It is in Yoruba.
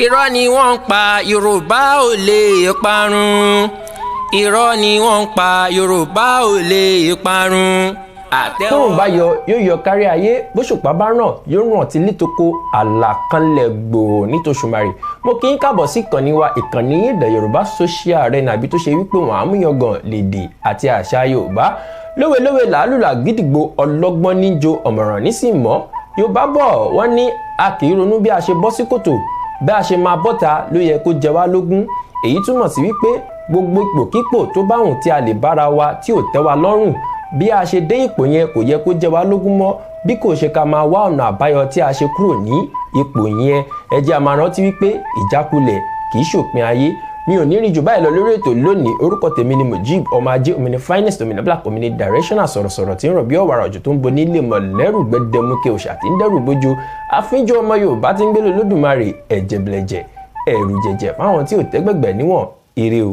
Irọ́ ni wọ́n ń pa, Yorùbá ò lè parun. Irọ́ ni wọ́n ń pa, Yorùbá ò lè parun. Tóun bá yọ, yóò yọ kárí ayé. Bóṣùpá bá ràn, yóò ràn tí létoko àlàkalẹ̀ gbòò nítòṣùmarè. Mo kí n káàbọ̀ sí ìkànnì wa, ìkànnì The Yorùbá Social Arena, àbí tó ṣe wípé wọn àmúyangàn lèdè àti àṣà Yorùbá. Lówelówe làálùlà gídìgbò, ọlọ́gbọ́n níjo, ọ̀mọ̀ràn nísìmọ́. Yorùbá bọ̀, wọ́n ní a kì í ronú bí a ṣe bọ́ sí kòtò, bí a ṣe máa bọ́ta ló yẹ kó jẹ wá lógún. Èyí túmọ̀ sí wípé gbogbo ipòkípò tó bá wùn tí a lè bára wa tí ò tẹ́ wa lọ́rùn, bí a ṣe dé ipò yẹn kò yẹ kó jẹ wá lógún mọ́, bí kò ṣe ká máa wá ọ̀nà àbáyọ tí a ṣe kúrò ní ipò yẹn. Ẹ jẹ́ a máa rántí wípé ìjákulẹ̀ kì í ṣòpin ayé. Mi ò ní rí jù báyìí lọ lórí ètò lónìí. Orúkọ tèmi ni Mujib ọmọ ajé, òmìnir finest, òmìnir black, òmìnir directional, sọ̀rọ̀sọ̀rọ̀ tí ń rọ̀ bí ọ̀wàrà òjò tó ń bo nílé mọ̀lẹ́rù gbẹdẹmukẹ, òṣà tí ń dẹ́rù bójú, àfínjọ ọmọ Yorùbá tí ń gbélé Olódùmarè, ẹ̀jẹ̀blẹ̀jẹ̀ ẹ̀rù jẹ̀jẹ̀ fáwọn tí ò tẹ́gbẹ̀gbẹ̀ níwọ̀n. Ire o.